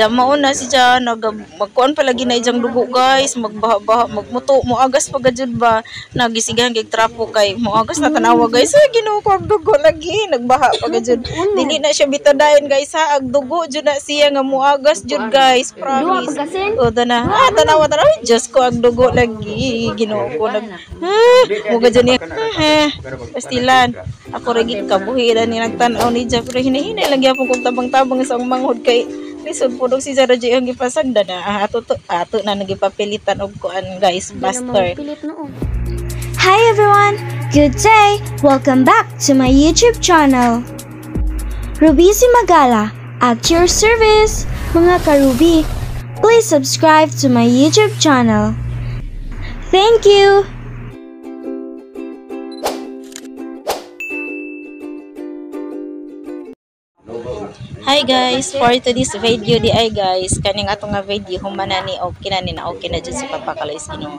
Diyan mauna si Jan, magkuan pa lagi na ijang dugo guys, magbaha-baha, magmuto, moagas pa gajud ba, nagisigahan kay trapo kay moagas na tanawa guys. Ay, Ginoo ko, ang dugo lagi, nagbaha pa gajud. Dili na siya bitadayon guys ha, ag dugo jud na siya nga moagas jud guys, promise. O dana, tanawa tanawa, Diyos ko, ang dugo lagi, Ginoo ko nag mo gajud niya. Pastilan, ako ra gid kabuhi ni nagtan-aw ni Jeff, pero hinahinay lang gyapon kog tabang-tabang sa manghod kay lisod po si Zara J ang gipasagda na ato to, ato na nagipapilitan og kuan guys, plaster. Hi everyone, good day. Welcome back to my YouTube channel. Ruby Cimagala at your service. Mga karubi, please subscribe to my YouTube channel. Thank you. Hi guys, for today's video di ay guys, kaning ato nga video humana ni okay na ni na okay na jud si Papa Kaloy Ginoo.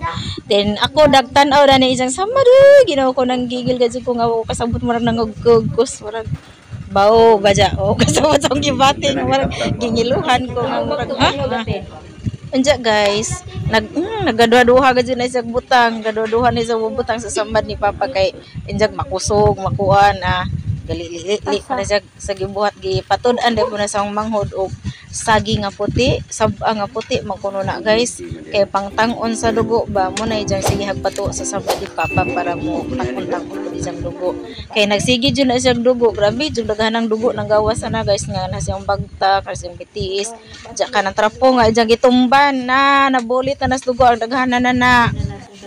Then ako dagtan-aw na ni isang samad, Ginoo ko nang gigil gajud ko nga kasabot murag nangugkos murag bao baja o kasabot sa gibati nga murag gingiluhan ko nga murag ha. Unja guys, nagaduha-duha gajud na isang butang, gaduha-duha na isang butang sa samad ni Papa kay injag makusog, makuan gali na siya sa gibuhat gipatud-an dai po na sa manghod og sagi nga puti, sab-a nga puti magkuno na guys kay pangtang-on sa dugo ba mo na ijang sige hagpato sa samad ni Papa para mo tang-on pud ijang dugo kay nagsige jud na siyang dugo, grabe jud daghanang dugo nang gawas ana guys nga na siyang bagtak, na siyang bitiis, ja kanang trapo nga ijang gitumban na nabulit na nas dugo ang daghanan na na.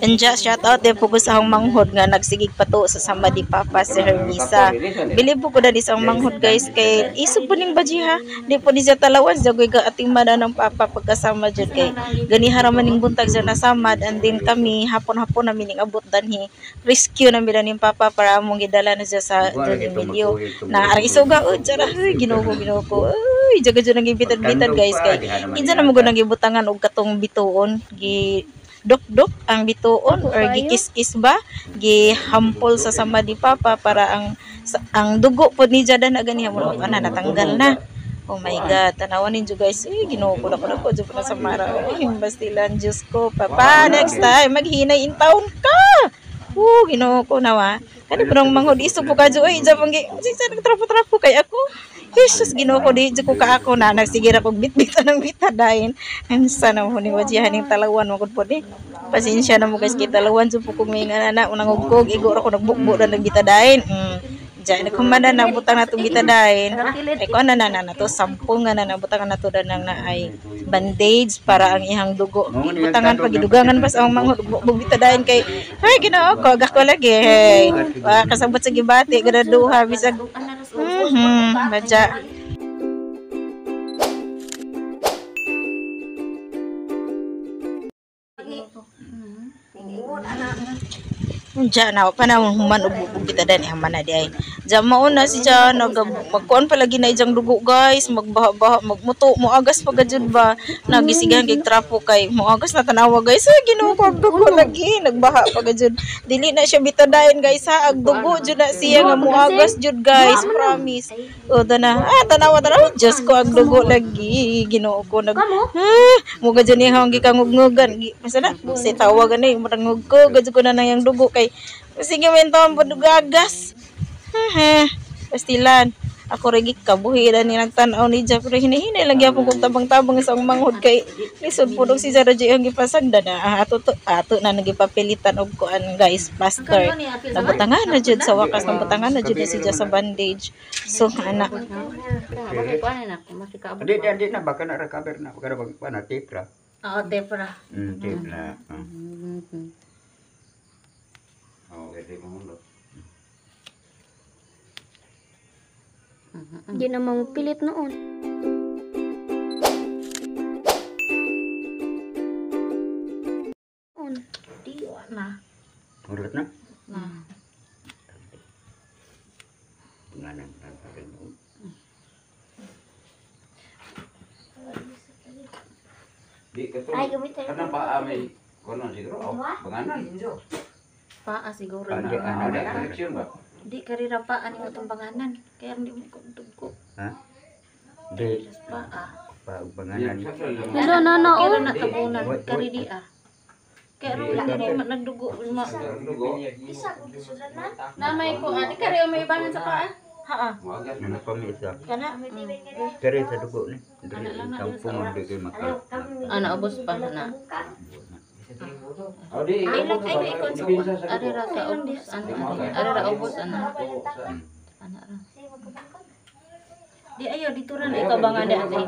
Anja, shout out din po ko sa akong manghod nga nagsigig pato sa samad ni Papa si Hermisa. Bilib po ko dali sa akong manghod guys kay isog po ning baji ha. Di po ni siya talawan sa goy ating mana ng Papa pagkasama jud kay ganihara man ning buntag sa nasamad, and then kami hapon-hapon namin ning abot danhi. Rescue namin ning Papa para among gidala na siya sa Don Emilio. Na arang isuga o jara Ginoo ko Ginoo ko. Uy, jaga jud nang gibitan-bitan guys kay kinsa na mo gud nang gibutangan og katong bituon gi dok-dok ang bituon or gikis-kis ba gihampol sa samad ni Papa para ang dugo pod ni Jada na ganiha mo ana natanggal na. Oh my God, tanawan ninyo guys. Eh, Ginoo ko na ko jud na sa mara. Ay, bastilan Diyos ko Papa, next time maghinay in town ka. Ginoo ko nawa. Kani pud ang manghod iso po kadyo oy jud pang sa nagtrapo-trapo kay ako. Jesus, Ginoo ko di jud ko ka ako na nagsigira kog bitbit ng bitadayon. Unsa na mo ni wajihan ning talawan mo gud pod eh. Pasensya na mo guys kay talawan jud po kog may nga na unang ugkog igo ra ko nagbukbo na nagbitadayon. Diyan nagkumana na butang na tong bitadayon. Ay ko na na na to sampung nga na nabutangan na to danang na ay bandage para ang ihang dugo. Butangan pag gidugangan pas ang manghod bitadayon kay ay Ginoo ko gako lagi. Hey. Kasabot sa gibati ganaduha bisag badya. Diyan na panahon human og bubog kita dan haman na di ay. Diyan mauna si Jan magkuan pa lagi na ijang dugo guys, magbaha-baha, magmuto, moagas pa gajud ba, nagisigahan kay trapo kay moagas na tanawa guys. Ay, Ginoo ko ang dugo lagi, nagbaha pa gajud. Dili na siya bitadayon guys ha, ag dugo jud na siya nga moagas jud guys, promise. O dana, tanawa tanawa, Diyos ko ang dugo lagi, Ginoo ko nag mo gajud ni hang gikangugnugan. Basta na si tawagan ni murangug ko gajud ko na nang dugo kay sige menton gagas. Pastilan, ako ra gid kabuhi ni nagtan-aw ni Jeff, pero hinahinay lang gyapon kog tabang-tabang sa manghod kay lisod pud og si Zara J ang gipasagda na ato to, ato na nagipapilitan og kuan guys, plaster. Nabutangan na jud sa wakas, nabutangan na jud si Jeff sa bandage. So ana. Di na baka na recover na baka na tape ra. Oo, tape ra. Tape na. Di na mamupilit noon. Di na. Ulit na? Na. Penganan tanpa ilmu. Di kato. Kanang paa may kono siguro. Penganan. Paa siguro. Ano na Connection ba? Di karira paa ni atong banganan. Kaya hindi mo kong dugo. Ha? Di. Paa. Pa banganan. Hello, no, no, Kira oh. na tabunan kari di ah. Kaya ro diri nagdugo ma. Dugo. Na may ko ani kari may bangan sa paa. Ha. Muagas Ano pa may isa? Kana Kare sa dugo ni. Diri kampung di kay maka. Ana ubos pa na. Oh, di. Ay, ay, Ari ra sa ubos ana. Ari ra ubos ana. Ana ra. Di ayo dito ra na ikabangan di ate.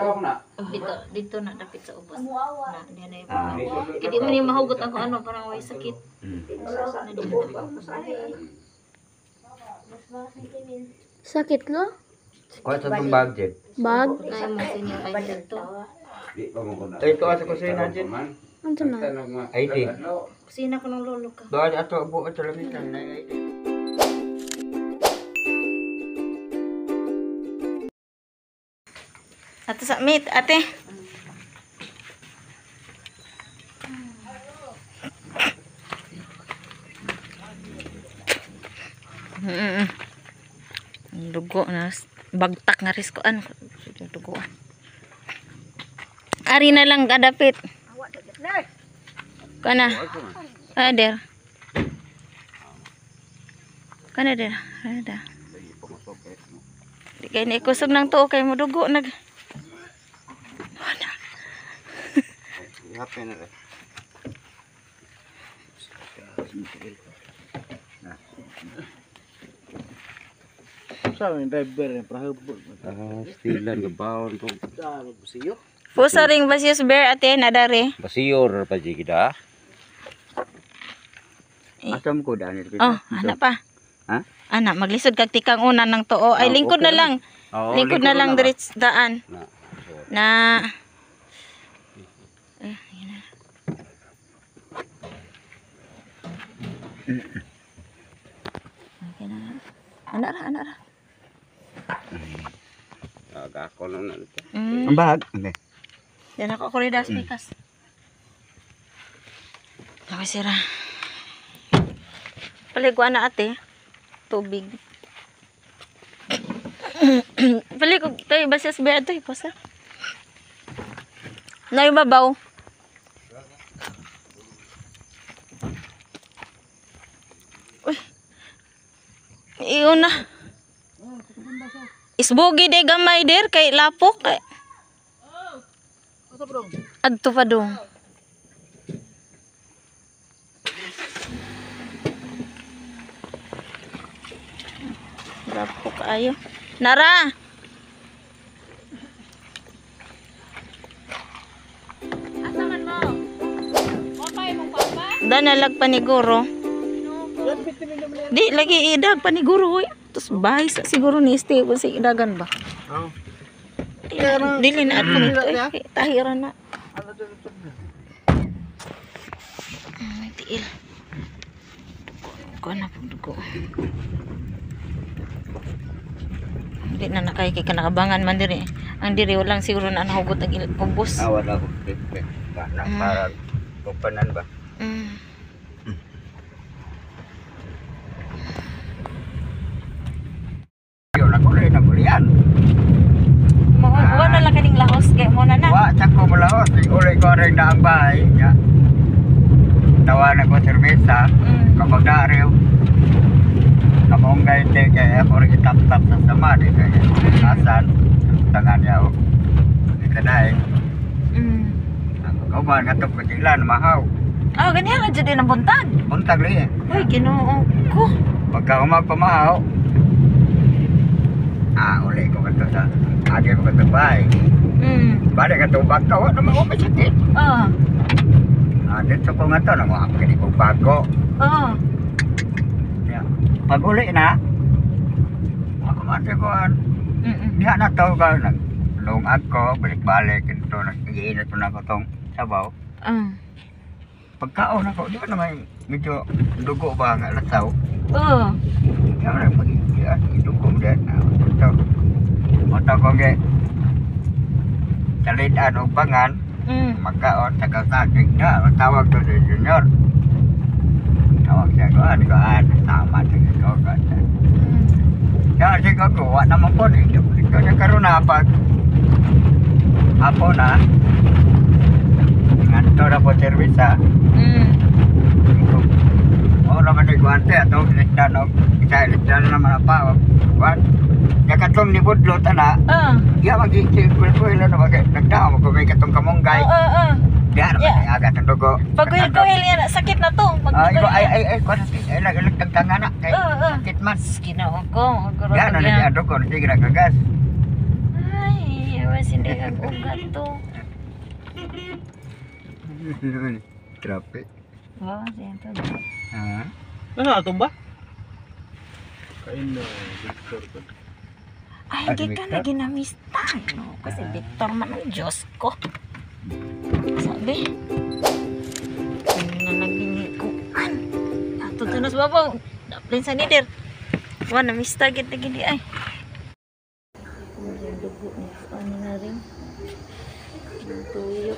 Dito dito na dapit sa ubos. Na di na iba. Ah. Kaya di mo ni mahugot ang ano parang way sakit. Mm. Na di na. Sakit lo? Kuha sa itong bag, Jed. Bag? Na mo senior ID dito. Ay, ito sa kusina, Jed. Ano na? ID. Kusina ko ng lolo ka. Doon ato buo sa lamitan na ID. Ato sa meet ate. Mm. Ang dugo na bagtak nga risko an dugo. Ari na lang kadapit. Kana. Ah, der. Kana der. Ada. Di kay ni kusog ng tuo kay mo dugo nag. Wala. Happy na rin. Stilan gabawon ko. Pusa ring basius bear ate nadare. Basiyor pa jud kita. Asam ko daan ito. Oh, ana pa. Ha? Ana, maglisod kag tikang una ng tuo. Ay Ah, lingkod okay na lang. Oo, Lingkod na lang dirits daan. Na. Na. Eh, yun na. Okay na. Ana ra, ana ra. Agako na na ito. Ang bag. Okay. Yan ako kurida pikas. Okay, sira. Paliguan na ate. Tubig. Palig tayo basas ba ito ipasa. Na yung babaw. Uy. Iyon na. Isbugi de gamay der kay lapok kay. Adto pa dong. Lapok kaayo. Nara. Asa man mo? Danalag paniguro. Di lagi idag paniguro oy. Tos bahay sa siguro ni este kung sa idagan ba. Dili na at eh, tahira na. Ay, tiil. Dugo na pag dugo. Hindi na nakay kay kanakabangan man diri. Ang diri walang siguro na nahugot ang ubos. Ah, wala ko. Na para upanan ba? Mm. Yun ako rin nagulian. Mo na lang kaning lahos kay mo na na. Wa sa ko malaos. Uli ko rin na ang bahay. Ya. Tawa na ko serbesa. Kapag dariw. Kamunggay te kay ako rin itap-tap sa sama di kay asan tangan niya o. Di kanay. Kauban nga to kutilan mahaw. Oh, ganyan na jud ang buntag. Buntag li. Uy, Ginoo ko. Pagka umag pamahaw, uli ko kato sa agi ko kato bahay. Balik ka tubag ka, wala naman ako may sakit. Oh. Dito ko nga to, nanguha ko kini kong bago. Oh. Ya. Pag uli na, ako mati ko, diha na to ka, naglungag ko, balik-balik, ito, nag-iinit ko na ako tong sabaw. Pagkaon ako, di ba naman medyo dugo ba nga lasaw? Oh. Ya, wala pag dugo mo din. Ito, mata ko nga, salitan o bangan, magkaon, tagal-tagig na, tawag to si Junior. Tawag siya ko, ano ko, ano, tama, sige ko, ko. Kaya sige ko, wa naman po, ito, ito na karoon na pag Apo na. Nganto na po service ha. Oo naman ni Guante ato ilisdan og isa ilisdan naman pa og kuan. Ya katong ni budlot ana, ya magi kuil na bagay nagdao mo kay katong kamunggay. Oo, oo. Diya naman ay aga tong dugo. Pag kuhil yan, sakit na to. Pag Ah, iba ay ay ay kuan ay lag lag tangtanga na kay Oo. sakit man. Ginoo ko, maguro Diya na ni dugo sige na kagas. Ay, awas hindi kag ugat to. Traffic. Wow, siya to. Ha? Nasa atong ba? Kain na, Victor. Ay, Ah, di si ka na Victor? ginamista. No, kasi Victor man ang Diyos ko. Sabi, ano na nagginikuan. Ato tunos babaw. Daplin sa nider. Wa na mista gid na gini ay. Yung dugo ni ano na rin. Yung tuyo.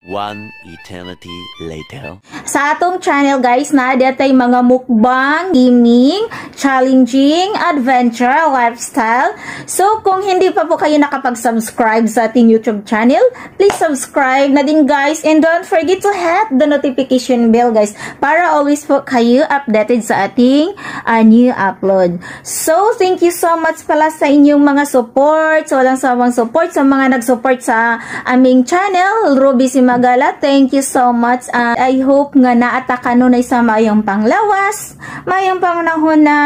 One eternity later. Sa atong channel, guys, na tay mga mukbang, gaming, challenging, adventure, lifestyle. So kung hindi pa po kayo nakapag-subscribe sa ating YouTube channel, please subscribe na din, guys, and don't forget to hit the notification bell, guys, para always po kayo updated sa ating new upload. So thank you so much pala sa inyong mga support, sa walang sawang support, sa mga nag-support sa aming channel, Ruby Simagala. Thank you so much. I hope nga naata kanunay sa maayong panglawas, maayong pangunahon na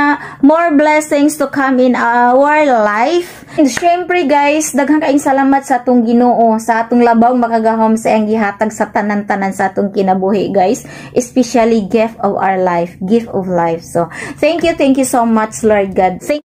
more blessings to come in our life. And syempre, guys, daghang kaayong salamat sa atong Ginoo, sa atong labaw makagahom sa iyang gihatag sa tanan-tanan sa atong kinabuhi, guys. Especially gift of our life, gift of life. So, thank you so much, Lord God. Thank